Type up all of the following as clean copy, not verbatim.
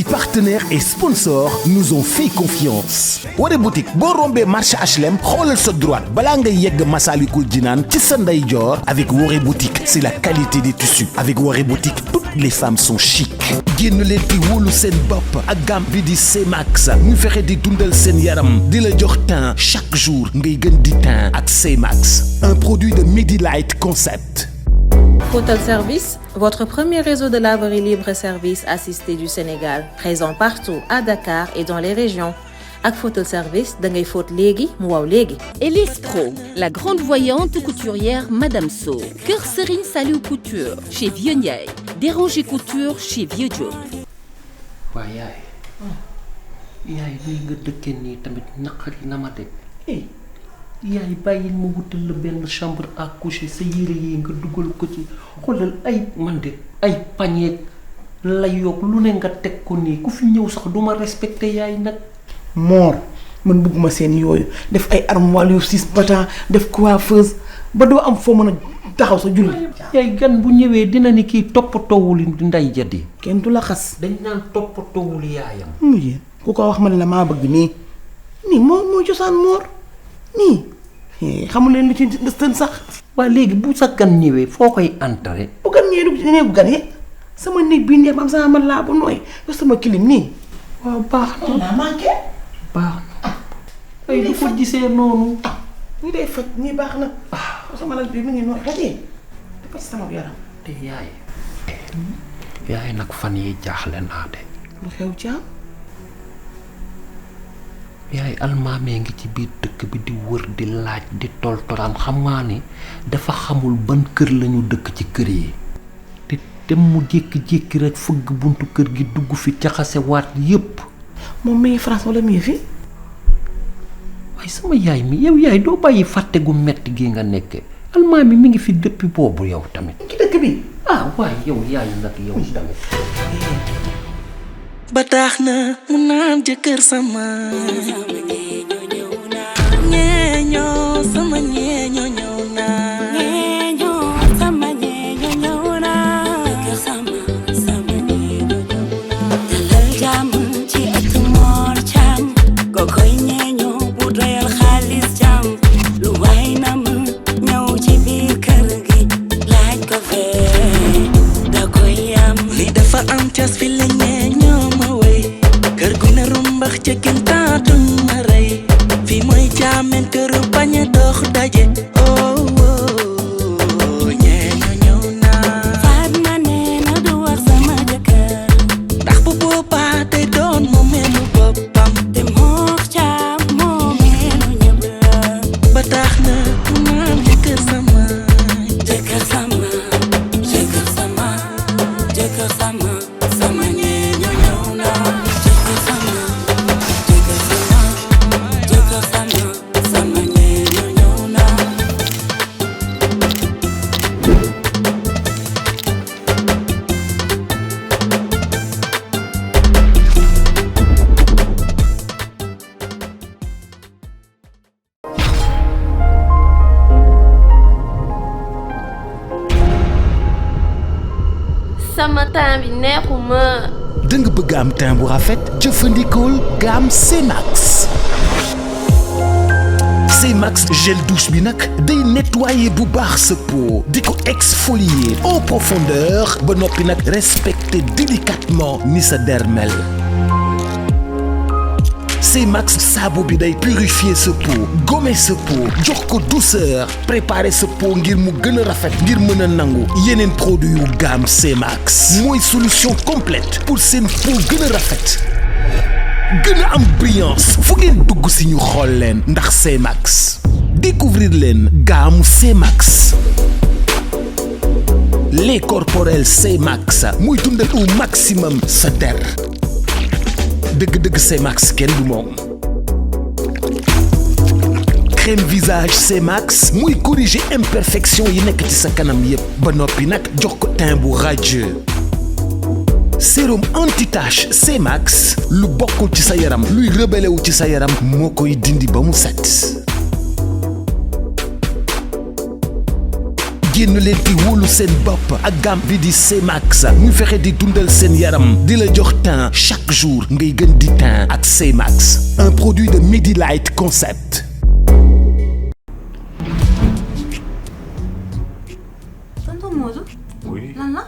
aussi partenaires et sponsors nous ont fait confiance. Woré boutique boo rombee marché HLM xoolal sa droite balaa ngay yegg Massalikul Jinaan ci sa ndeyjoor. Avec Woré boutique c'est la qualité des tissus. Avec Woré boutique toutes les femmes sont chic. génn leen di wóolu seen bopp ak gamme bi di C-Max ñu fexe di dundal seen yaram di la jox teint chaque jour ngay gën di teint ak C-Max, un produit de Medilight Concept. Photal Service, votre premier réseau de laverie libre et service assisté du Sénégal, présent partout à Dakar et dans les régions. Ak Photal Service, da ngay fóot léegi mu waaw léegi. Elise Pro, la grande voyante couturière Madame So. Kër Serigne Saliou Couture chez Vieux Ndiaye. Déranger Couture chez Vieux Diop. waa yaay luy nga dëkkee nii tamit naqari na ma de yaay bàyyil ma wutal la benn chambre à coucher sa yére yi nga dugal ko ci xoolal ay man de ay pañeeg la yoog lu ne nga teg ko nii ku fi ñëw sax duma respecté yaay nag. Mor man bëgguma seen yooyu def ay armoire yu 6 battant def coiffeuse ba doo am foo mën a taxaw sa julli. yaay gan bu ñëwee dina ni kii toppatoowul nday jadi. kenn du la xas. dañ naan toppatoowul yaayam. mujjee ku ko wax ma ne la maa bëgg nii moo cosaan Mor nii xamul leen lu ci sën sax. waa léegi bu sa gan ñëwee foo koy entrer. bu gan ñëwee du néegu gan yi sama néeg bii neex am sama man laa bu nooy yow sama kilim nii. waaw baax na naa manqué. baax na ay du ko gisee noonu. ñi day faj ñii baax na. sama lal bi mu ngi noonu xajee dafa ci sama yaram. te yaay nag fan yi jaaxle naa de. lu xew ci am. yaay almaamee ngi ci biir dëkk bi di wër di laaj di toltolaan xam naa ni dafa xamul ban kër lañu dëkk ci kër yi te dem mu jékki-jékki rek fëgg buntu kër gi dugg fi jaxase waat yépp. moom mi ngi France wala mi ngi fi. waaye sama yaay mi yow yaay doo bàyyi fàtte gu metti gi nga nekke almaami mi ngi fi depuis boobu yow tamit. ci dëkk bi. waaye yow yaay nag yow tamit. ba tax na mu naan jëkkër sama ñeeñoo sama ñeeñoo ñëw naa ñeeñoo sama ñeeñoo ñëw naa jëkkër sama ñeeñoo ñëw naa dalal jàmm ci ëtt Mor Thiam ko koy ñeeñoo bu doyal xaalis jàmm lu waay na mu ñëw ci biir kër gi laaj ko fee da koy am li dafa am cas fi la ñeeñoo kër gu ne rumbax ca kintaatuñ ma rey fi mooy jaamen këru bañ a dox daje ñeeño ñëw naa faat ma nee na du wax sama jëkkër ndax bu boobaa day doon moomeelu boppam te Mor Thiam moomeelu ñëpp la ba tax na mu naan jëkkër sama jëkkër sama jëkkër sama jëkkër sama sama ñeeño ñëw naa sama temps bi neexuma. da nga bëgg am teint bu rafet jëfandikool gamme C-Max. C-Max gel douche bi nag day nettoyer bu baax sa peau di ko exfolier en profondeur ba noppi nag respecter délicatement ni sa der mel. C-Max saabu bi day purifier sa peau gommer sa peau jox ko douceur préparer sa peau ngir mu gën a rafet ngir mën a nangu yeneen produit yu gamme C-Max mooy solution complète pour seen peau gën a rafet gën a am brillance fu ngeen dugg si ñu xool leen ndax C-Max découvrir leen gamme C-Max lait corporel C-Max muy dundal au maximum sa der dëgg-dëgg C-Max kenn du moom crème visage C-Max muy corriger imperfection yi nekk ci sa kanam yépp ba noppi nag jox ko teint bu radieux sérum anti-tache C-Max lu bokkul ci sa yaram luy rebelle wu ci sa yaram moo koy dindi ba mu set génn leen di wóolu seen bopp ak gamme bi di C-Max ñu fexe di dundal seen yaram di la jox teint chaque jour ngay gën di teint ak C-Max, un produit de Medilight Concept. Tonton Modou. Oui. Lan la.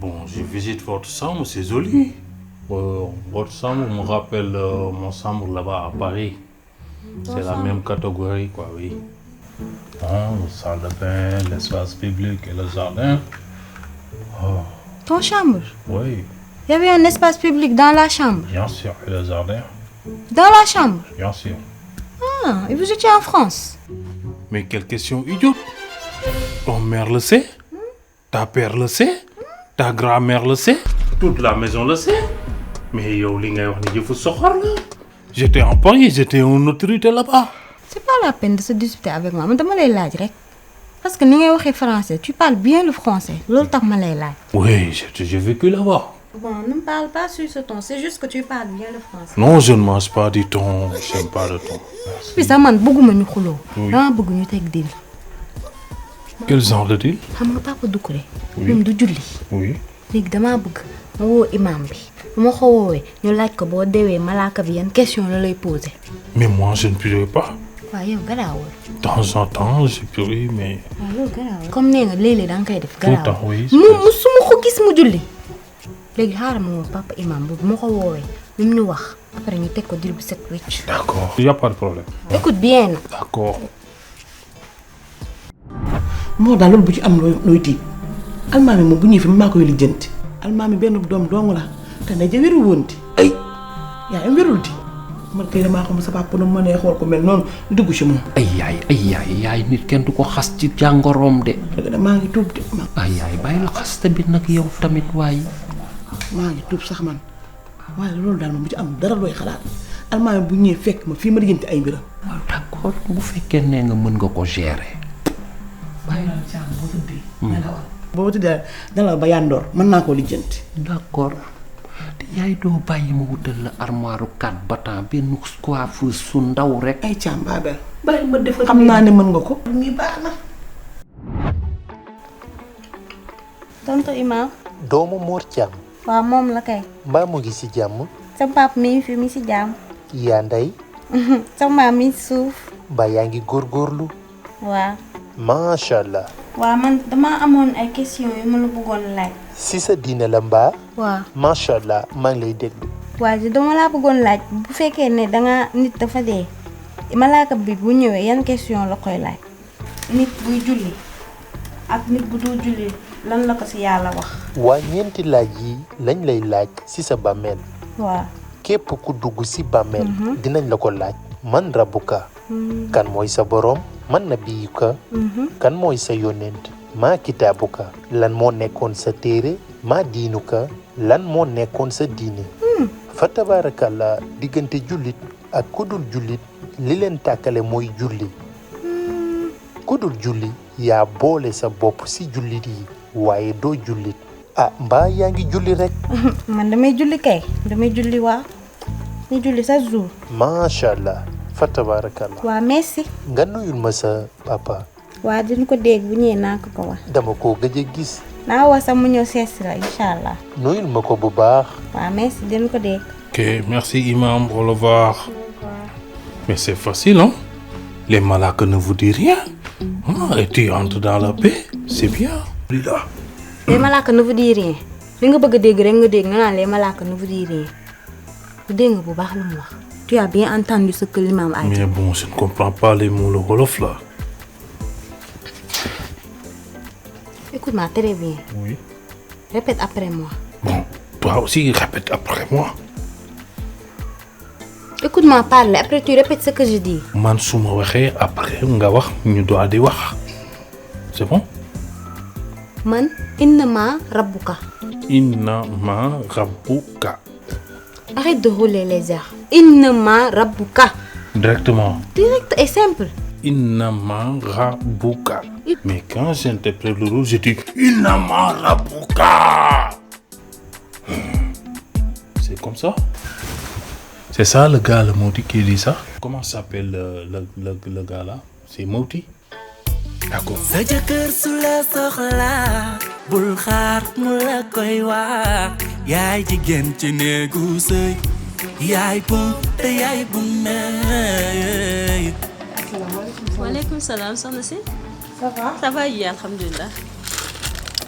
Bon, je visite votre chambre, c'est joli. Votre chambre me rappelle mon chambre là-bas à Paris. C'est la même catégorie, quoi, oui. Le salle de bain, l'espace public et le jardin. Oh, Ton chambre. oui, Il y avait un espace public dans la chambre. bien sûr, et le jardin, Dans la chambre. bien sûr. Ah, et vous étiez en France. Mais quelle question idiote. Ton mère le sait, ta père le sait, ta grand-mère le sait, toute la maison le sait. Mais yo, li ngay wax ni jëfu soxor la. J'étais en Paris, j'étais une autorité là-bas. C'est pas la peine de se disputer avec moi. Man dama lay laaj rek. Parce que ni ngay waxee français, tu parles bien le français. Loolu tax ma lay laaj. Oui, j'ai vécu là-bas. Bon, ne me parle pas sur ce ton. C'est juste que tu parles bien le français. Non, je ne mange pas du thon, j'aime pas le thon. Merci. Puis ça man bëgguma ñu xuloo. Oui. Dama bëgg ñu teg deal. Quel genre de deal? Xam nga papa Doucouré. Oui. Moom du julli. Oui. Léegi damaa bëgg ma woo imam bi. Bu ma ko woowee ñu laaj ko boo deewee malaaka bi yan question la lay poser. Mais moi, je ne prie pas. waaw yow garaawul. De temps en temps, je prie, mais... waaw loolu garaawul. comme nee nga léeg-léeg da nga koy def. Tout le garaawul temps, oui. moom musuma ko gis mu julli. léegi xaaral ma woo papa imam bu ma ko woowee lu mu ñu wax après ñu teg ko dir bu set wecc. D'accord. Il n'y a pas de problème. écoute bien nag. D'accord. moo daal loolu bu ci am looy tiit almaami moom bu ñëwee fi maa koy lijjanti almaami benn doom dong la te ne ja wéru woon ti ay yaa am wérul ti man kay damaa xam sa papa nu ma nee xool ko mel noonu dugg ci moom. ay yaay nit kenn du ko xas ci jàngoroom de. dëgg la maa ngi tuub de ay yaay bàyyi la xaste bi nag yow tamit waaye. maa ngi tuub sax man waaye loolu daal moom bu ci am dara looy xalaat almaami bu ñëwee fekk ma fii ma lijjanti ay mbiram. waaw d'accord bu fekkee nee nga mën nga ko gérer. boo tëddee dana la ba yandoor mën naa koo lijjanti. d'accord te yaay doo bàyyi ma wutal la armoire 4 battant benn coiffeuse su ndaw rek. ay caam baabel bàyyi ma defal xam naa ne mën nga ko. ngi baax na. tonton imam. doomu Mor Thiam waaw moom la kay. mbaa mu ngi ci jàmm sa papa mi ngi fi mi si jàmm. yaa ndey sa maam mi si suuf. mbaa yaa ngi góorgóorlu waaw. macha allah waaw man dama amoon ay questions yu ma la bëggoon laaj. si sa diine la mbaa waaw. macha allah maa ngi lay déglu waa ji dama laa bëggoon laaj bu fekkee ne danga nit dafa dee malaaka bi bu ñëwee yan question la koy laaj. nit buy julli ak nit bu dul julli lan la ko ci yàlla wax. waa ñeenti laaj yi lañ lay laaj si sa bàmmeel waaw. képp ku dugg si bàmmeel dinañ la ko laaj man rabbuka kan mooy sa boroom man nabiyuka kan mooy sa yonent maa kitaabuka lan moo nekkoon sa téere maa diinuka lan moo nekkoon sa diine fa tabaarakalla diggante jullit ak kudul jullit li leen tàkkale mooy julli kudul julli yaa boole sa bopp si jullit yi waaye doo jullit ah mbaa yaa ngi julli rek man damay julli kay damay julli waaw ñu julli sa jour. macha allah fa tabaarakalla waa merci. nga nuyul ma sa papa waa dina ko dégg bu ñëwee naa ko wax. dama ko gëj a gis naa wax sax mu ñëw seesi la incha allah. nuyul ma ko bu baax waa merci dina ko dégg. Ok, merci imam, au revoir. Mais c'est facile, hein? Les malades ne vous disent rien. Ah, et tu entres dans la paix, c'est bien. Là. les malaaka ne vous disent rien li nga bëgg a dégg rek nga dégg nga naan les malaaka ne vous disent rien dégg nga bu baax lu mu wax. tu as bien entendu ce que l'imam a dit. Mais bon, je ne comprends pas les mots le wolof là. Écoute-moi très bien. Oui. Répète après moi. Bon, toi aussi répète après moi. Écoute-moi parler après tu répètes ce que je dis. Man su ma waxee après nga wax ñu doit di wax. C'est bon? man innama rabbuka. Innama rabbuka. Arrête de rouler les airs. Innama rabbuka. Directement. Direct et simple. Innama rabbuka. Mais quand j'interprète le rôle, je dis Innama rabbuka. C'est comme ça? C'est ça le gars, le Moti qui dit ça? Comment s'appelle le gars là? C'est Moti? d'accord. sa jëkkër su la soxlaa bul xaar mu la koy wax yaay jigéen ci néegu sëy yaay bum te yaay bum meey. waaleykum salaam soxna si. ça va. ça va yi alhamdulilah.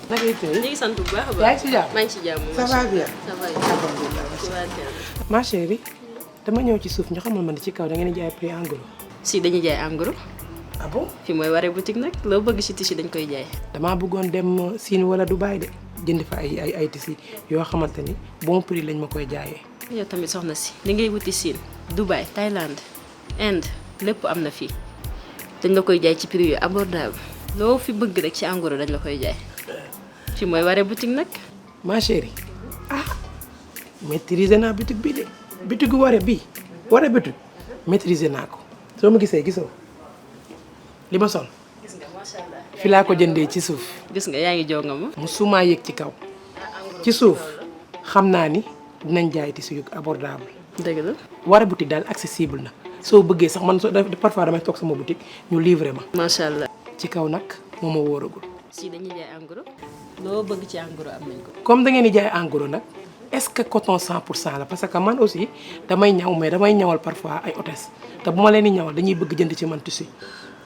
na ngay tey. ñu ngi sant bu baax a baax. yaa ngi ci jàmm. maa ngi ci jàmm. ça va bien. ça va alhamdulilah. ma chérie dama ñëw ci suuf ñu xamal ma ne ci kaw da ngeen di jaay prix en gros. si dañuy jaay en gros. ah bon. fi mooy waree boutique nag loo bëgg si tissu dañ koy jaay. damaa bëggoon dem Chine wala Dubaï de jënd fa ay tissu yoo xamante ni bon prix lañ ma koy jaayee. yow tamit soxna si li ngay wuti Chine Dubaï Thaïlande Inde lépp am na fii dañ la koy jaay ci prix yu abordable loo fi bëgg rek ci en gros dañ la koy jaay fi mooy waree boutique nag. ma chérie maîtriser naa boutique bi de boutique waree bii waree boutique maîtriser naa ko soo ma gisee gisoo li ma sol. gis nga macha allah. fi laa ko jëndee ci suuf. gis nga yaa ngi jonga ma. musuma yëg ci kaw ci suuf xam naa ni dinañ jaay tissu yu abordable. dëgg la. waree boutique daal accessible na soo bëggee sax man soo parfois damay toog sama boutique ñu livrer ma. macha allah. ci kaw nag moo ma wóoragul. si dañuy jaay en gros loo bëgg ci en gros am nañ ko. comme da ngeen di jaay en gros nag est-ce que coton 100% la parce que man aussi damay ñaw mais damay ñawal parfois ay hôtesse te bu ma leen di ñawal dañuy bëgg jënd ci man tissu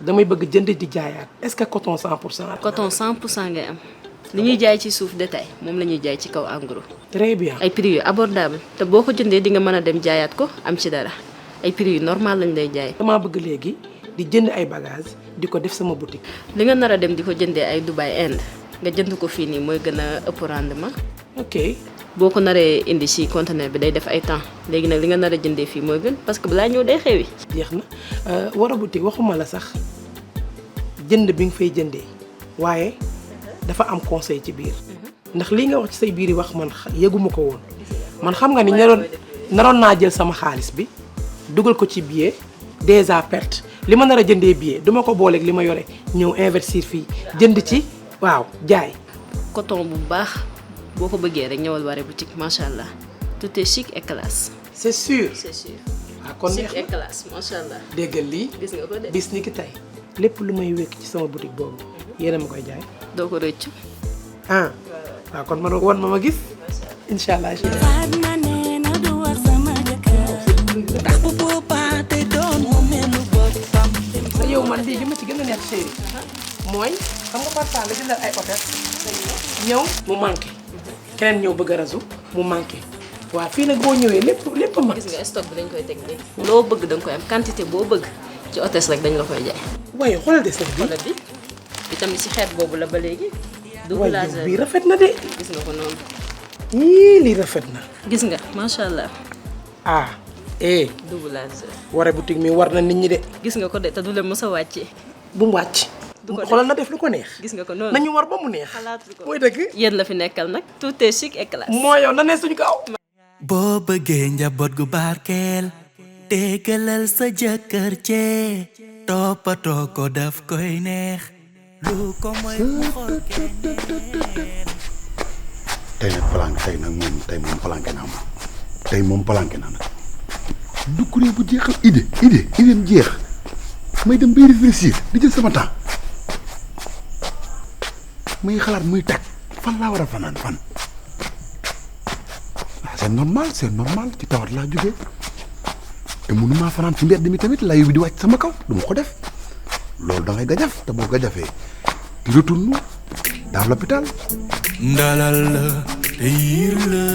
damay bëgg jënd di jaayaat est-ce que coton 100% la. coton 100% ngay am li ñuy jaay ci suuf détail moom la ñuy jaay ci kaw en gros. très bien. ay prix yu abordable te boo ko jëndee di nga mën a dem jaayaat ko am ci dara ay prix yu normal lañ lay jaay. damaa bëgg léegi di jënd ay bagages di ko def sama boutique. li nga nar a dem di ko jëndee ay Dubaï Inde nga jënd ko fii nii mooy gën a ëpp rendement. ok. boo ko naree indi ci conteneur bi day def ay temps léegi nag li nga nar a jëndee fii mooy gën parce que balaa ñëw day xewi. jeex na waree boutique waxuma la sax jënd bi nga fay jëndee waaye dafa am conseil ci biir ndax lii nga wax ci say biir yi wax man yëguma ko woon man xam nga ni naroon naa jël sama xaalis bi dugal ko ci billet déjà perte li ma nar a jëndee billet duma ko booleeg li ma yore ñëw investir fii jënd ci waaw jaay. coton bu baax boo ko bëggee rek ñëwal waree boutique macha allah tout est chic et classe. c'est sûr. c'est sûr. waaw kon chic et classe macha allah. déggal lii. gis nga ko de. bis ni ki tey lépp lu may wékk ci sama boutique boobu yéen a ma koy jaay. doo ko rëccu. ah waaw kon man wan ma gis. incha allah. Fatma nee na du war sama jëkkër ndax bu boobaa day doon mu melu boppam. te yow man lii gi ma ci gën a neex chéri mooy xam nga parfois nga jëndal ay hôtesse ñëw mu manqué keneen ñëw bëgg a rasu mu manqué waaw fii nag boo ñëwee lépp ma gis nga stock bi dañ koy teg nii. loo bëgg da nga koy am quantité boo bëgg ci hôtesse rek dañ la koy jaay. waaye xoolal de sax bi xoolal bi tamit ci xeet boobu la ba léegi. waaye yow bii rafet na de. gis nga ko noonu. yii lii rafet na. gis nga macha allah. ah double laser. waree boutique mi war na nit ñi de. gis nga ko de te du leen mës a wàccee. bu mu wàcc. xoolal na def lu ko neex. gis nga ko noonu nañu war ba mu neex. xalaatu ko mooy dëgg. yéen la fi nekkal nag tout est chic et classe. moo yow na ne suñu kaw. boo bëggee njaboot gu barkeel déggalal sa jëkkër cee toppatoo ko daf koy neex lu ko mooy mu xool keneen. tey nag tey moom palanke naa ma tey moom palanke naa nag dugg bu jeexal idée mu jeex may dem bay réfléchir di jël sama temps muy xalaat muy tag fan laa war a fanaan fan. c'est normal ci tawat laa jógee te mënumaa fanaan ci mbedd mi tamit layu bi di wàcc sama kaw du ma ko def loolu da ngay gajaf te boo gajafee di retourne dans l'hôpital. ndalal la te yiir la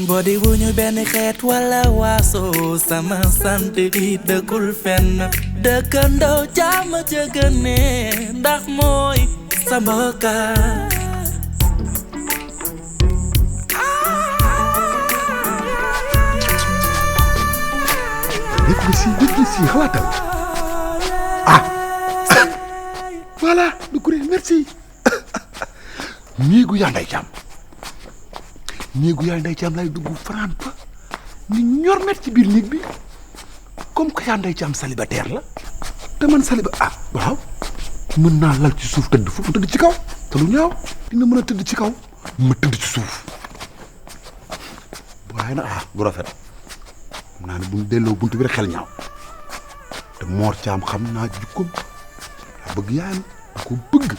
mbodi bu ñu benn xeet wala waaso sama sant bi dëkkul fenn dëkkandoo jàmm ca gëne ndax mooy sama kaa. réfléchis xalaatal voilà du kuréel merci néegu yaa nday caam lay dugg fanaan fa ni ñor met ci biir néeg bi comme que yaa nday caam célibataire la te man waaw mën naa lal ci suuf tëdd fu mu tëdd ci kaw te lu ñaaw dina mën a tëdd ci kaw ma tëdd ci suuf waaye nag bu rafet xam naa ne bu ñu delloo buntu bi rek xel ñaaw te Mor Thiam xam naa jikkoom daa bëgg yaayam da ko bëgg.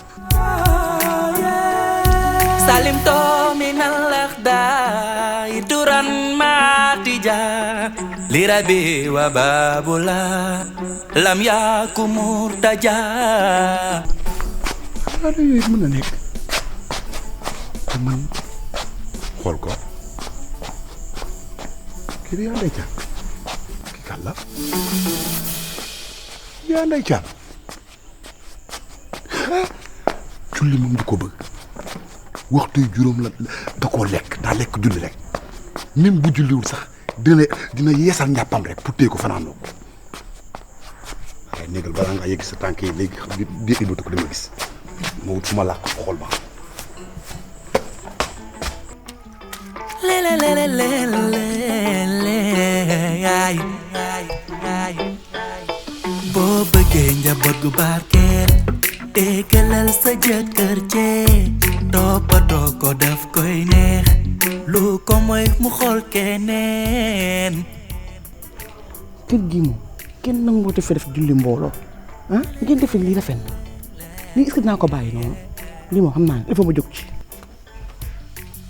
Salim to minal lakhda ituran matija lirabi wa babula lam yaku murtaja. xanaa yooyu mën na nekk te man xool ko kii di yaa Ndeye Thiam kii kan la yaa Ndeye Thiam julli moom du ko bëgg waxtu juróom la da koo lekk daa lekk julli rek même bu julliwul sax dina yeesal njàppam rek pour téye ko fanaanoo ko waaye néegal balaa ngaa yegg sa tànk yi léegi xam di ibatu ko dama gis ma wut fu ma làkk xool ba boo bëggee njaboot gu barkeel déggalal sa jëkkër jee toppatoo ko daf koy neex lu ko mooy mu xool keneen. kër gi moom kenn nangoote fi def julli mbooloo ah ngeen defee lii rafet na lii est-ce que dinaa ko bàyyi noonu lii moom xam naa ne il faut ma jóg ci.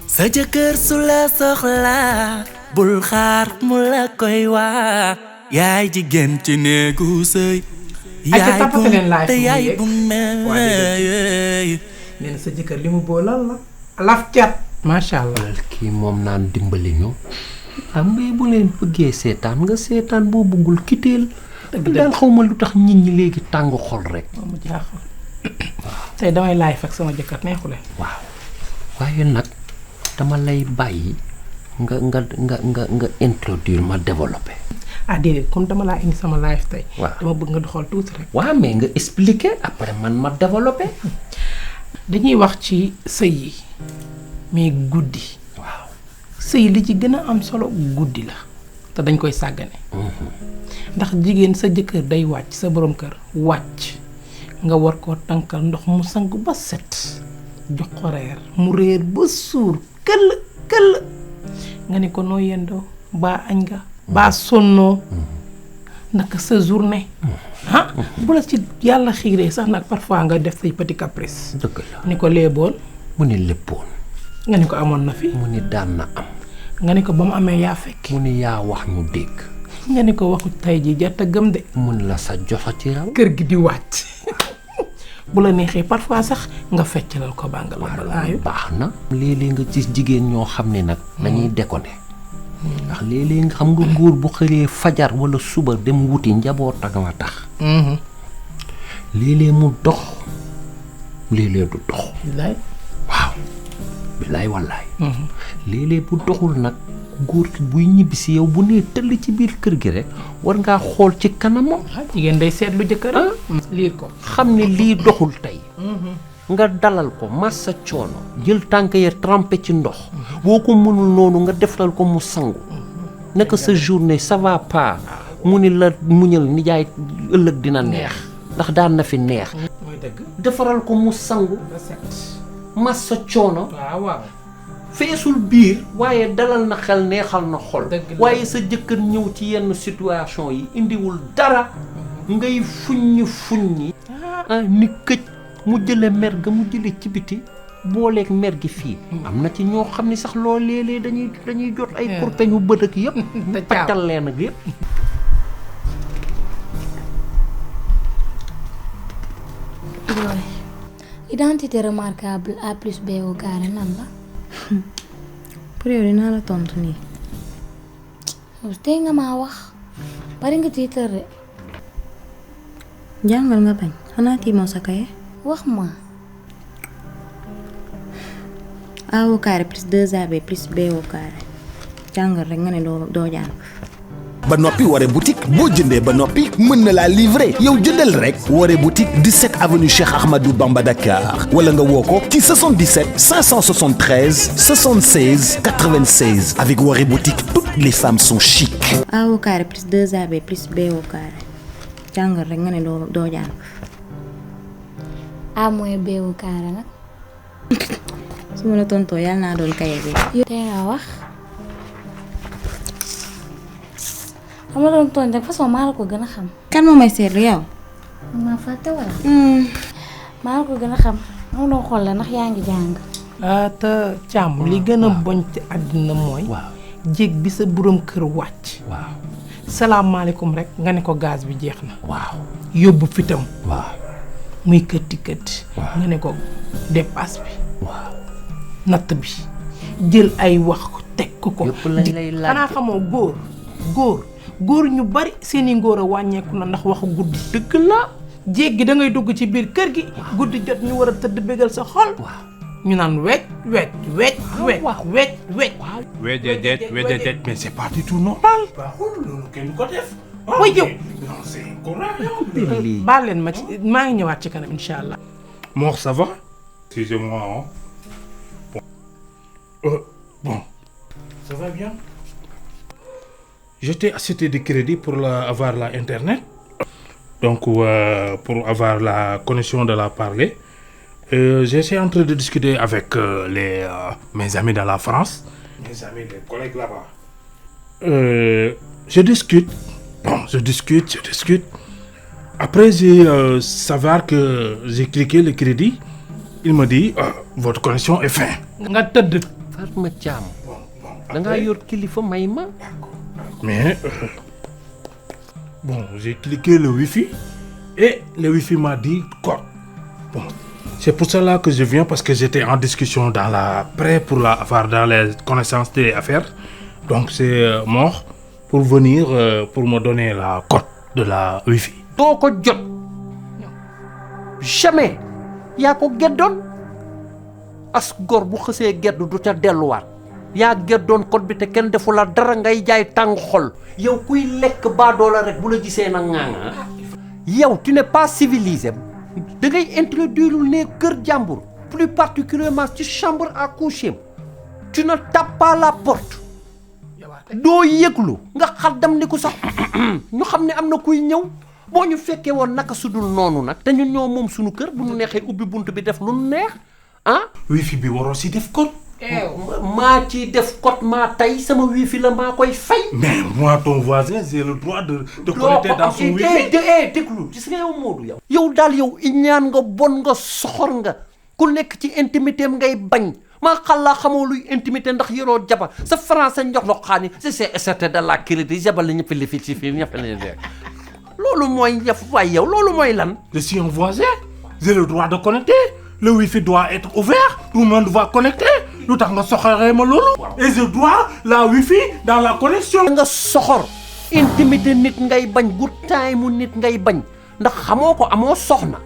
sa jëkkër su la soxlaa bul xaar mu la koy waa yaay jigéen ci néegu sëy yaay bu te yaay bu nee na sa jëkkër li mu boolal la laf cat macha allah. kii moom naan dimbali ñu am mbay bu leen bëggee seetaan nga seetaan boo bëggul kiteel daal xaw ma lu tax nit ñi léegi tàng xol rek. mu jaaxal tey damay laay fekk sama jëkkër neexu leen. waaw waaye nag dama lay bàyyi nga introduire ma développé. ah déedéet comme dama laa indi sama live tey. waaw dama bëgg nga doxal tuuti rek. waaw mais nga expliquer après man ma développé. dañuy wax ci sëy yi mais guddi. waaw sëy li ci gën a am solo guddi la te dañ koy sàggane. ndax jigéen sa jëkkër day wàcc sa borom kër wàcc nga war koo tànkal ndox mu sang ba set jox ko reer mu réer ba suur këll nga ne ko noo yendoo baa añ nga baa sonnoo naka sa journée bu la ci yàlla xiiree sax nag parfois nga def say petit caprice. dëgg la ni ko léeboon mu ni léppoon nga ni ko amoon na fi mu ni daan na am nga ni ko ba mu amee yaa fekk mu ni yaa wax ñu dégg nga ni ko waxu tey ji jarta gëm de mun la sa joxa ci raw kër gi di wàcc bu la neexee parfois sax nga feccalal ko baa nga la aayu baax na léeg-léeg nga gis jigéen ñoo xam ne nag dañuy déconné ndax léeg-léeg nga xam nga góor bu xëree fajar wala suba dem wuti njaboot ak ma tax léeg-léeg mu dox léeg-léeg du dox bilaay waaw bilaay wallaay léeg-léeg bu doxul nag góor ki buy ñibbi si yow bu nee tëll ci biir kër gi rek war ngaa xool ci kanamam jigéen day seetlu jëkkër liir ko xam ne lii doxul tey nga dalal ko massa coono jël tànk ya trempé ci ndox boo ko mënul noonu nga defal ko mu sangu naka sa journée ça va pas mu ni la muñal nijaay ëllëg dina neex ndax daan na fi neex mooy dëgg defaral ko mu sangu massa coono waaw feesul biir waaye dalal na xel neexal na xol waaye sa jëkkër ñëw ci yenn situation yi indiwul dara ngay fuññi ni këj mu jële mer ga mu jële ci biti booleeg mer gi fii am na ci ñoo xam ne sax loolu léeg-léeg dañuy jot ay kurpeñ yu bët ak yëpp paccal leen ak yëpp identité remarquable A plus B au carré nan la pour yow dinaa la tontu nii. tey nga maa wax bari nga tiitar de. jàngal nga bañ xanaa tiimoo sa kaye. wax ma. A au carré plus 2AB plus B au carré jàngal rek nga ne doo jàng. ba noppi Woré boutique boo jëndee ba noppi mën na laa livrer yow jëndal rek Woré boutique 17 avenue Cheikh Ahmadou Bamba Dakar wala nga woo ko ci 77 573 76 96 avec Woré boutique toutes les femmes sont chic. A au carré plus 2AB plus B au carré jàngal rek nga ne doo jàng. A mooy B au carré nag. su ma la tontoo yàlla naa doon kaye bi. tey nga wax. dama doon tooñ rek façon maa la ko gën a xam. kan moo may seetlu yow. maa fàtte wala. maa la ko gën a xam maa doon xool la ndax yaa ngi jàng. te càmm li gën a boñ ci àddina mooy. jéeg bi sa borom kër wàcc. waaw. salaamaaleykum rek nga ne ko gaz bi jeex na. waaw. yóbbu fitam. waaw. muy këtti. nga ne ko dépasse bi. waaw. natt bi jël ay wax teg ko. yëpp lañ lay laaj xanaa xamoo góor ñu bari seeni ngóor a wàññeeku na ndax waxu guddi. dëgg la jéeg gi da ngay dugg ci biir kër gi. guddi jot ñu war a tëdd bégal sa xol. ñu naan wecc. Wejejet, mais c'est pas du tout normal. way yow. baal leen ma ci maa ngi ñëwaat ci kanam incha allah. Mor, ça va? Excusez-moi. Bon. Ça va bien? Je t'ai acheté du crédit pour avoir la internet. Donc, pour avoir la connexion de la parler. J'étais en train de discuter avec mes amis dans la France. Mes amis, les collègues là-bas. Je discute. Après, j'ai savoir que j'ai cliqué le crédit. Il me dit, votre connexion est fin. nga tëdd. Fatma Thiam. da ngaa yor kilifa may ma. Mais, bon, j'ai cliqué le Wi-Fi. Et le Wi-Fi m'a dit, quoi? Bon. C'est pour cela que je viens, parce que j'étais en discussion prêt pour avoir dans les connaissances des affaires. Donc c'est Mor pour venir pour me donner la code de la Wi-Fi. doo ko jot jamais yaa ko geddoon as gor bu xësee geddu du ca delluwaat yaa geddoon code bi te kenn defu la dara ngay jaay tàng xol yow kuy lekk baadoola rek bu la gisee nag ŋaanga yow tu n'es pas civilisé. da ngay introduire ne kër jàmbur plus particulièrement ci chambre à coucher tu ne tapes pas la porte doo yëglu nga xaddam ni ko sax ñu xam ne am na kuy ñëw boo ñu fekkee woon naka sudul noonu nag te ñun ñoo moom suñu kër bu ñu neexee ubbi bunt bi def lu neex ah. Wi-Fi bi waroo si def code. maa ciy def code maa tey sama Wi-Fi la maa koy fay. Mais moi ton voisin j'ai le droit de connecter dans son Wi-Fi. déglu gis nga yow Modou yow. yow daal yow iñaan nga bon nga soxor nga ku nekk ci intimité am ngay bañ maa xallaa xamoo luy intimité ndax yoroo jabar sa français njox la xaani c'est de la crédit jabar la ñëpp li fi ci fii ñëpp la rek loolu mooy yaf waay yow loolu mooy lan. Je suis un voisin j'ai le droit de connecter le Wi-Fi doit être ouvert tout le monde va connecter. lu tax nga soxoree ma loolu. et je dois la Wi-Fi dans la connexion. nga soxor intimité nit ngay bañ good time nit ngay bañ ndax xamoo ko amoo soxna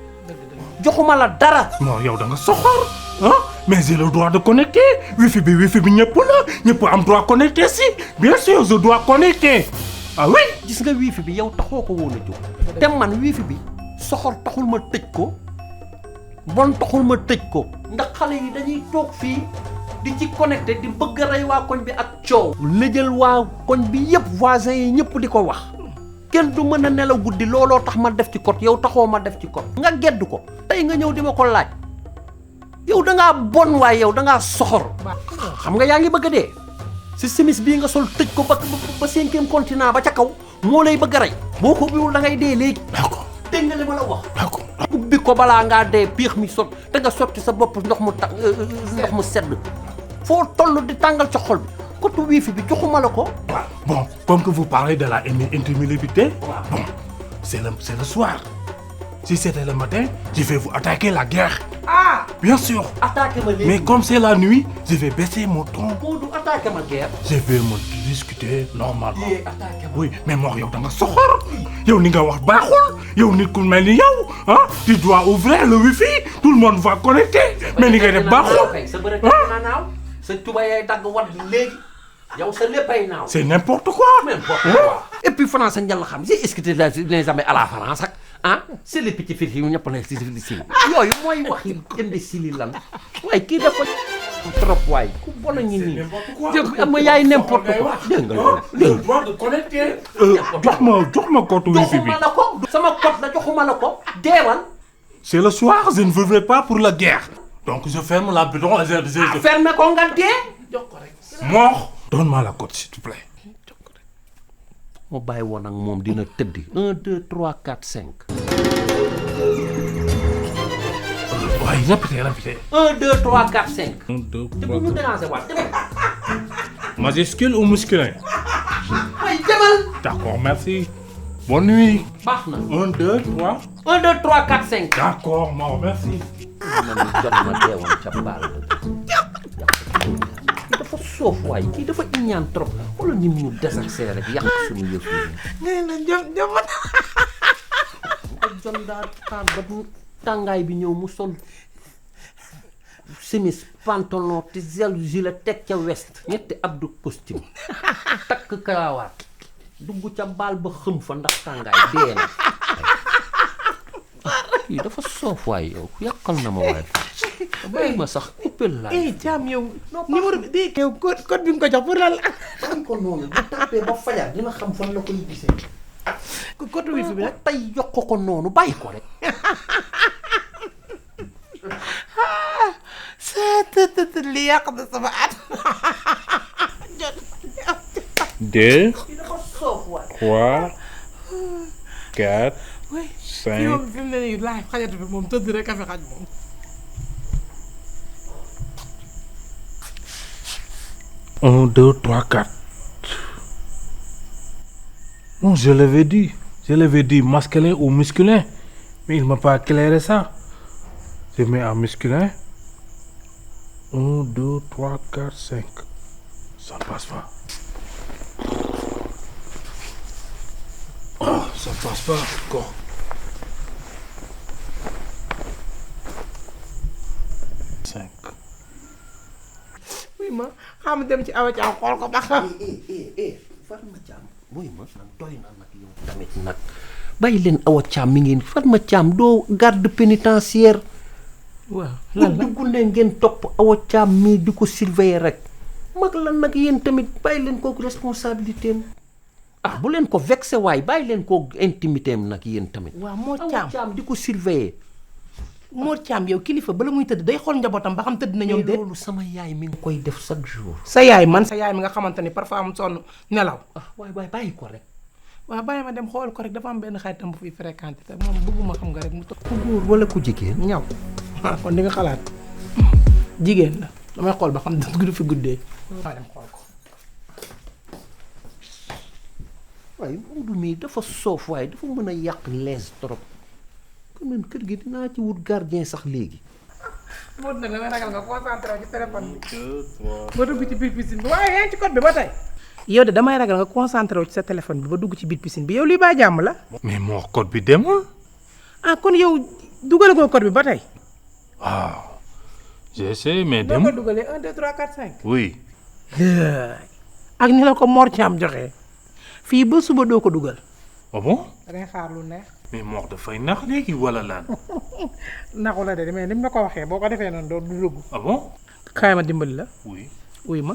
joxuma la dara. non yow da nga soxor ah mais j'ai le droit de connecter Wi-Fi bi ñëpp la ñëpp am droit connecter si bien sûr je dois connecter ah oui. gis nga Wi-Fi bi yow taxoo ko woon a jóg te man Wi-Fi bi soxor taxul ma tëj ko bon taxul ma tëj ko ndax xale yi dañuy toog fii. di ci connecté di bëgg a rey waa koñ bi ak coow. lëjal waa koñ bi yëpp voisins yi ñëpp di ko wax kenn du mën a nelaw guddi looloo tax ma def ci code yow taxoo ma def ci code. nga gedd ko tey nga ñëw di ma ko laaj yow da ngaa bon waaye yow da ngaa soxor. xam nga yaa ngi bëgg a dee si simis bii nga sol tëj ko ba 5e continent ba ca kaw moo lay bëgg a rey boo ko ubbiwul da ngay dee léegi. d'accord dégg nga li ma la wax. d'accord ubbi ko balaa ngaa dee piix mi sot te nga sotti sa bopp ndox mu sedd. foo toll di tàngal ca xol bi côté Wi-Fi bi joxuma la ko. bon comme que vous parlez de la intimité. bon c'est le soir si c'était le matin je vais vous attaquer la guerre. ah bien sûr. attaquer ma léegi mais comme c'est la nuit je vais baisser mon ton. moo du attaquer ma guerre. je vais me discuter normalement. attaquer ma oui mais Mor yow da nga soxor yow ni nga wax baaxul yow nit ku mel ni yow ah tu dois ouvrir le Wi-Fi tout le monde va connecter mais ni ngay def baaxul ah. sa tuba yaay dagg wat léegi yow sa léppay naaw. c'est n'importe quoi. n'importe quoi. et puis France njël la xam j'ai discuté les amis à la France ak ah c'est les petits filles yu ñëpp la si yooyu mooy wax imbécile lan waaye kii dafa trop waay ku bon a ngi nii. am yaay n'importe quoi. dégg nga le droit de connecter. jox ma code Wi-Fi bi. joxuma la ko sama code la joxuma la ko deewal. c'est le soir je ne vivrai pas pour la guerre. donc je ferme la bidon et je ferme ko nga dee. Mor donne-moi la code s'il te plaît. ma bàyyi woon ak moom dina tëddi 1 2 3 4 5. waaye répétez. 1 2 3 4 5. 1 2 te 3 bu ñu déranger waat demal. Majuscule ou musculin? ay demal. D'accord, merci. Bonne nuit. baax na. 1 2 3. 1 2 3 4 5. D'accord, Mao, merci. man jot ma deewoon ca baal kii dafa soof waaye kii dafa iñaan trop wala ni mu désaxé rek yàq suñu yëf yi. nee na jom ak jon daa xaar ba tàngaay bi ñëw mu sol chemise pantalon te gel gilet teg ca veste ñetti abdu costume takk karawaat dugg ca baal ba xëm fa ndax tàngaay dee na. kii dafa soof waay yow yàqal na ma waay bàyyi ma sax uppel laa. Thiam yow numéro bi dégg yow code bi nga ko jox pour lan la. bàyyi ko noonu bu tàppee ba fajar dina xam fan la koy gisee. code wifi bi nag tey yokk ko noonu bàyyi ko rek. li yàq na sama at. 2 dafa soof waay. 3 4 fii moom fi mu ne nii laaj xajatu fi moom tëdd rek a fi xaj moom. Un, deux, trois, quatre. Non, je l'avais dit masculin ou musculin. Mais il m'a pas éclairé ça. Je mets en masculin. 1, 2, 3, 4, 5. Ça ne passe pas. Oh, ça ne passe pas encore. oui ma xam dem ci Awa Thiam xool ko ba xam. Fatma Thiam mooy ma nag doy na nag yow tamit nag bàyyi leen Awa Thiam mi ngeen Fatma Thiam doo garde pénitentiaire. waaw lan la dugg leen ngeen topp Awa Thiam mii di ko surveiller rek mag lan nag yéen tamit bàyyi leen kooku responsabilité am ah bu leen ko vexé waay bàyyi leen kooku intimité am nag yéen tamit. waaw moo Awa Thiam Thiam di ko surveiller. moo Thiam yow kilifa bala muy tëdd day xool njabootam ba xam tëdd na ñoom de. loolu sama yaay mi ngi koy def chaque jour. sa yaay man sa yaay mi nga xamante ni parfois mu sonn nelaw. ah waay waay bàyyi ko rek. waaw bàyyi ma dem xool ko rek dafa am benn xaritam bu fiy fréquenté te moom bëgguma xam nga rek mu toog. ku góor wala ku jigéen. ñaw ah kon di nga xalaat jigéen la damay xool ba xam du fi guddee. waaw dem xool ko. waaye Moodu mii dafa soof waaye dafa mën a yàq lees trop. man kër gi dinaa ci wut gardien sax léegi. Moodu nag damay ragal nga concentré ci téléphone bi. ba dugg ci biir piscine bi waaye yaa ngi ci code bi ba tey. yow de damay ragal nga concentré wu ci sa téléphone bi ba dugg ci biir piscine bi yow lii baa jàmm la. mais moo code bi demul. ah kon yow dugalagoo code bi ba tey. waaw. j'ai essayé mais doo demul. ko dugalee 1 2 3 4 5. oui. ak ni la ko Mor Thiam joxee fii ba suba doo ko dugal. ah bon. da ngay xaar lu neex. mais Mor dafay nax léegi wala lan. naxu la de mais ni mu la ko waxee boo ko defee noonu doo du dugg. ah bon. kaay ma dimbali la. oui. wuy ma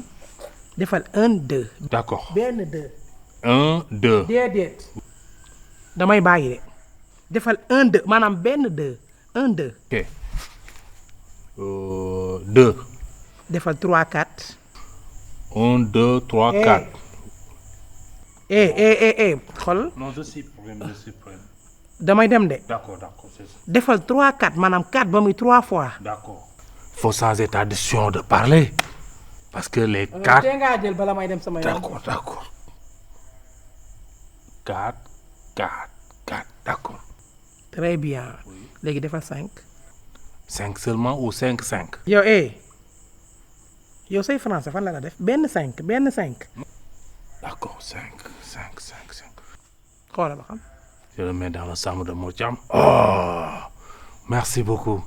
defal 1 2. d'accord. benn 2. 1 2. déedéet. damay bàyyi de defal 1 2 maanaam benn 2 1 2. ok. 2. defal 3 4. 1 2 3 4. xool. non je suis prêt. damay dem de. d'accord c'est ça. defal 3 4 maanaam 4 ba muy 3 fois. d'accord. faut changer ta décision de parler. parce que les 4. tey ngaa jël bala may dem sama yoon. d'accord. 4 d'accord. très bien. léegi defal 5. 5 seulement ou 5 5. yow yow say français fan la nga def benn 5 benn 5. d'accord 5. xoolal ba xam. je le mets dans la chambre de Mor Thiam. Oh merci beaucoup.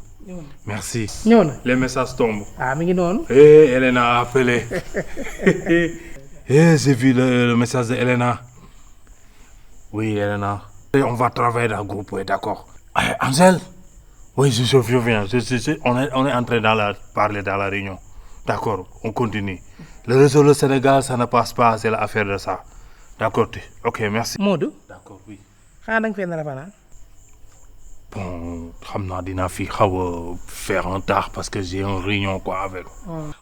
merci. ñëw na les messages tombent. ah mi ngi noonu. Elena a appelé. J'ai vu le message de Elena. Oui Elena. Et on va travailler dans le groupe, oui, d'accord. Angèle. Oui, je viens. On est en train de parler dans la réunion. D'accord, on continue. Le réseau du Sénégal, ça ne passe pas, c'est l'affaire de ça. D'accord, ok, merci. Modou. D'accord, oui. xanaa da nga fee nar a fanaan. Bon, xam naa dinaa fi xaw a faire un tard parce que j'ai une réunion quoi avec.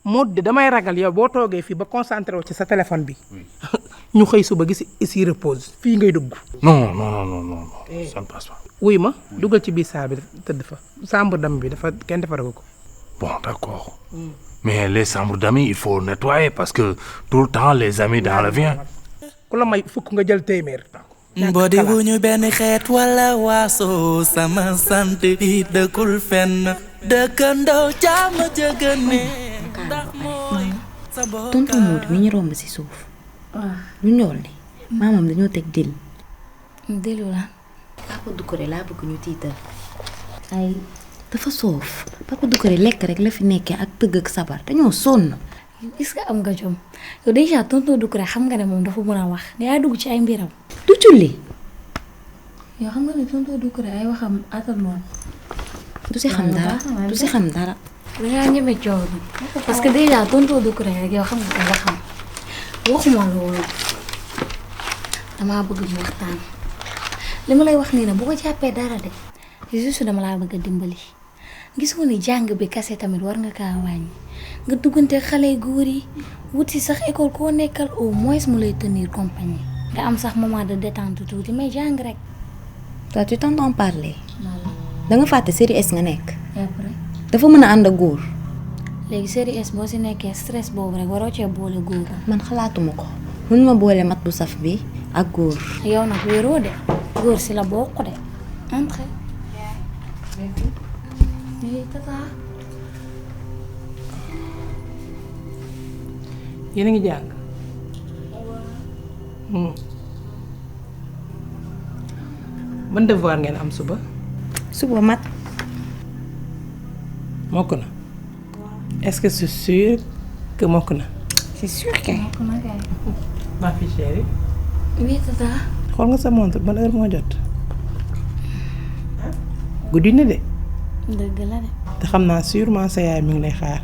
Modou de damay ragal yow boo toogee fii ba concentré wu ci sa téléphone bi. ñu xëy suba gis ici repose fii ngay dugg. Non, non, non, non, non, non. Ça ne passe pas. wuy ma dugal ci biir saal bi tëdd fa chambre d'ami bi dafa kenn defaral ko. Bon, d'accord. Mais les chambres d'amis, il faut nettoyer parce que tout le temps, les amis dans le vient. ku la may fukk nga jël téeméer. boo di wuñu benn xeet wala waaso sama sant bi dëkkul fenn dëkkandoo jàmm jëgëne ndax mooy sa bopp. tonton Modou mi ñu romb si suuf. lu ñool ni maamam dañoo teg dil. dilu la. Papa Doucouré laa bëgg ñu tiital. ay dafa soof Papa Doucouré lekk rek la fi nekkee ak tëgg ak sabar dañoo sonn. est-ce que am nga jom yow déjà tonton Doucouré xam nga ne moom dafa mën a wax yaa dugg ci ay mbiram. du julli. yow xam nga ne tonton Doucouré ay waxam atal moom. du si xam dara du si xam dara. dangaa ñeme coow bi parce que déjà tonton Doucouré rek yow xam nga ko nga xam waxuma loolu damaa bëgg ñu waxtaan li ma lay wax nii nag bu ko jàppee dara de juste dama laa bëgg a dimbali gis nga ni jàng bi kase tamit war nga kaa wàññi nga duggante xale góor yi wuti sax école koo nekkal au moins mu lay tenir compagnie nga am sax moment de détente tuuti mais jàng rek. toi tu t'entends parler. da nga fàtte série S nga nekk. après dafa mën a ànd ak góor. léegi série S boo si nekkee stress boobu rek waroo cee boole góor. man xalaatuma ko mën ma boole mat bu saf bi ak góor. yow nag wéeroo de góor si la bokk de entre. yéen a ngi jàng. ban devoir ngeen am suba. suba mat. mokk na. est-ce que c'est sûr que mokk na. c'est sûr que. ma fi chérie. oui tata. xool nga sa montre ban heure moo jot. guddi na de. dëgg la de. te xam naa sûrement sa yaay mi ngi lay xaar.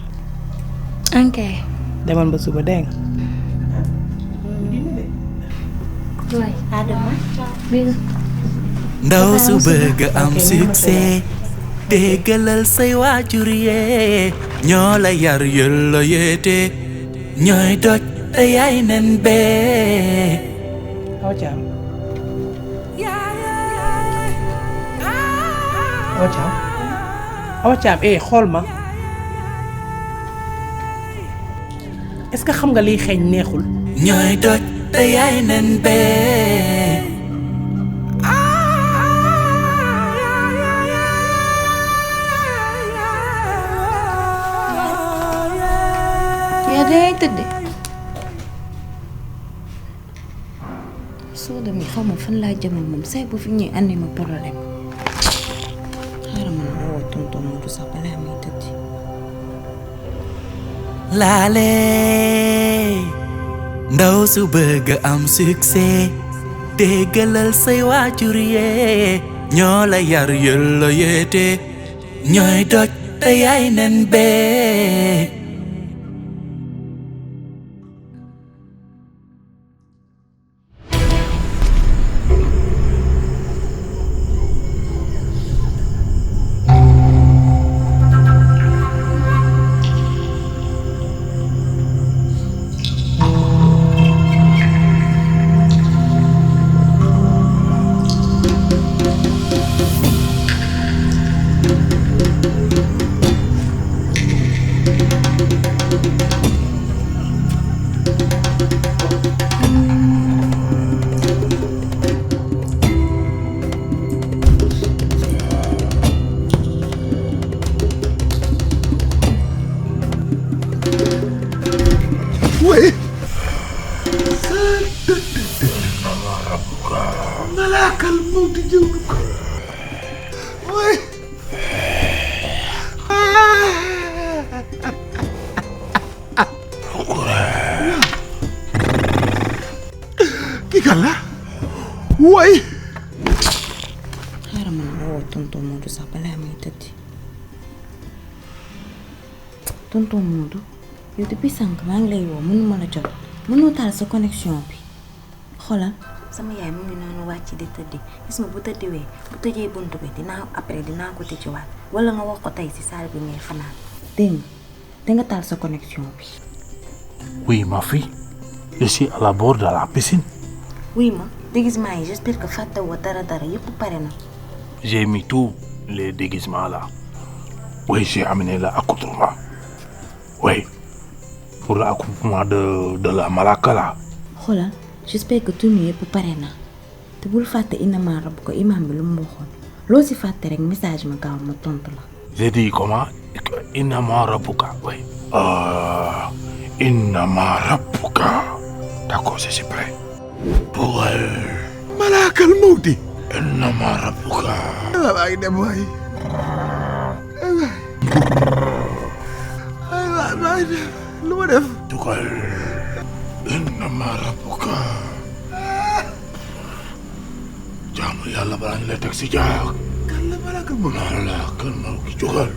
ok. demal ba suba dégg nga. waay Adama. ndaw su bëgg am succès déggalal say waajur yee ñoo la yar yëlla yeete ñooy doj te yaay nen bee. Awa Thiam. Awa Thiam. Awa Thiam xool ma. est-ce que xam nga liy xeeñ neexul. ñooy doj te yaay nen bee. yaa dangay tëdd. soo demee xaw ma fan laa jëmal moom say bu fi ñuy andi ma problème. xaaral ma ne woo tonton Modou sax balaa muy tëdd. laale ndaw su bëgg am succès déggalal say waajur yee ñoo la yar yëlla yeete ñooy doj te yaay nen bee. malaakal mawti jëw ko way kii kan la way xaaral ma ne woo tonton Modou sax balaa muy tëdd. tonton Modou yow depuis sànq maa ngi lay woo mënuma la jot mënoo taal sa connexion bi xoolal sama yaay mu ngi noonu wàcc di tëddi gis nga bu tëddiwee bu tëjee buntu bi dinaa ko tëjjiwaat wala nga wax ko tey si salle bi ngay fanaan dégg nga taal sa connexion bi. Oui, ma fille. Je suis à la bord de la piscine. Oui, ma déguisement yi j'espère que fàtte woo dara yëpp pare na. J'ai mis tous les déguisements là. Oui, j'ai amené l'accoutrement. Oui. Pour l'accoutrement de la malaka là. xoolal j'espère que tout yëpp pare na te bul fàtte inama rab ko imam bi lu mu waxoon loo si fàtte rek message ma gaaw ma tontu la. J'ai dit comment? Inama rabuka. Oui. Inama rabuka. D'accord, je suis prêt. Malakal mawti. Inama rabuka. Waay dem waay. Waay lu ma def. Tugal. Inama rabuka. Jaamu yàlla balaa ñu lay teg si jaar. Kan la malakal mawti. Non la kan ma ki jógal.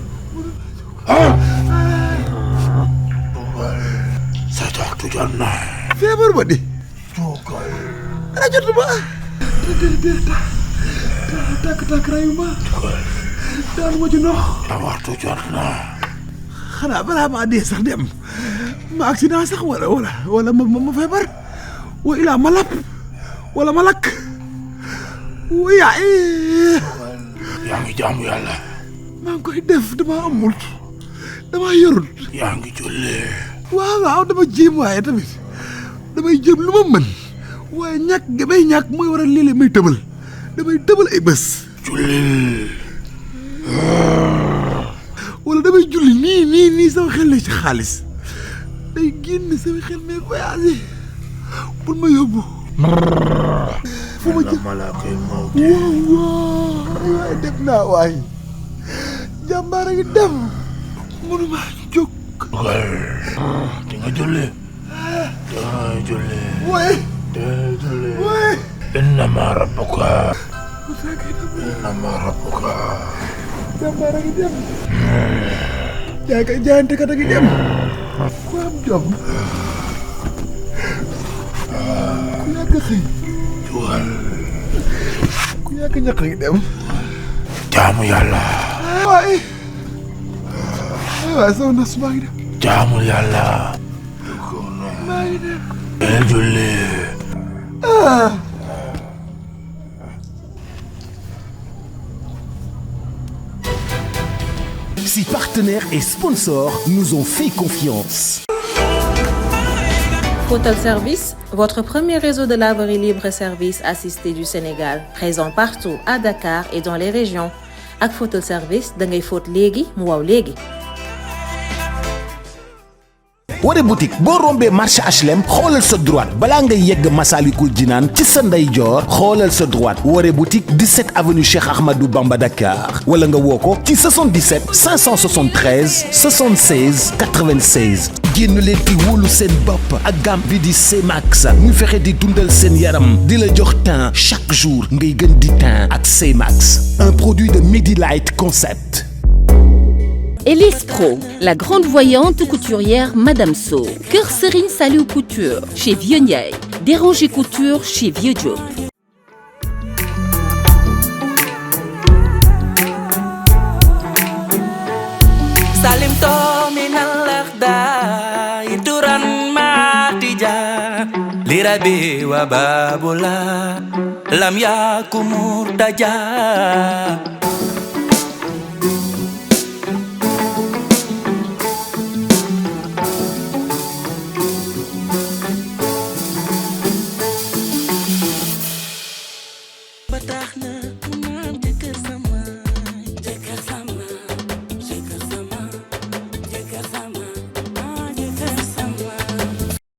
Sa waxtu jot na. Feebar ba di. Jógal. Ana jotuma. Takk rayu ma. Daanu ma ci ndox. Sa waxtu jot na. Xanaa balaa maa dee sax dem ma accident sax wala ma feebar wa ilaa ma lapp wala ma lakk yaay. Yaa ngi jaamu yàlla. maa ngi koy def dama amul dama yorul. Yaa ngi julli. waaw dama jéem waaye tamit damay jéem lu ma mën waaye ñàkk gi may ñàkk mooy waral léeg-léeg may tëbal damay tëbal ay bés. Julli. wala damay julli nii sama xel la ci xaalis day génn sama xel may voyagé pour ma yóbbu. fu ma jëm waaw waaye dem naa waay jàmbaar a ngi dem mënuma jóg. Di nga julli. waay. Innama rabbuka. Innama rabbuka. jàmbaar a ngi dem. yaa ngi jaayante kat a ngi dem. ku am jom. ku yàgg xëy. ku yàgg ñaq a ngi dem. Jaamu yàlla. waay sama nas maa ngi dem. Jaamu yàlla. maa ngi dem. El julli. Si partenaires et sponsors nous ont fait confiance. Photel Service, votre premier réseau de laverie libre et service assisté du Sénégal, présent partout à Dakar et dans les régions. Ak Photel Service, da ngay fóot léegi mu waw léegi. Wore boutique boo rombee marché HLM xoolal sa droite balaa ngay yegg Massalikul Jinaan ci sa ndeyjoor xoolal sa droite Wore boutique 17 avenue Cheikh Ahmadou Bamba Dakar wala nga woo ko ci 77 573 76 96. génn leen di wóolu seen bopp ak gamme bi di C-Max ñu fexe di dundal seen yaram di la jox teint chaque jour ngay gën di teint ak C-Max, un produit de Medilight Concept. Elise Pro, la grande voyante couturière Madame So. Kër Serigne Saliou Couture chez Vieux Ndiaye. Déranger Couture chez Vieux Diop. Salim to minal lakhda ituran matija lirabi wa babula lam yakumur daja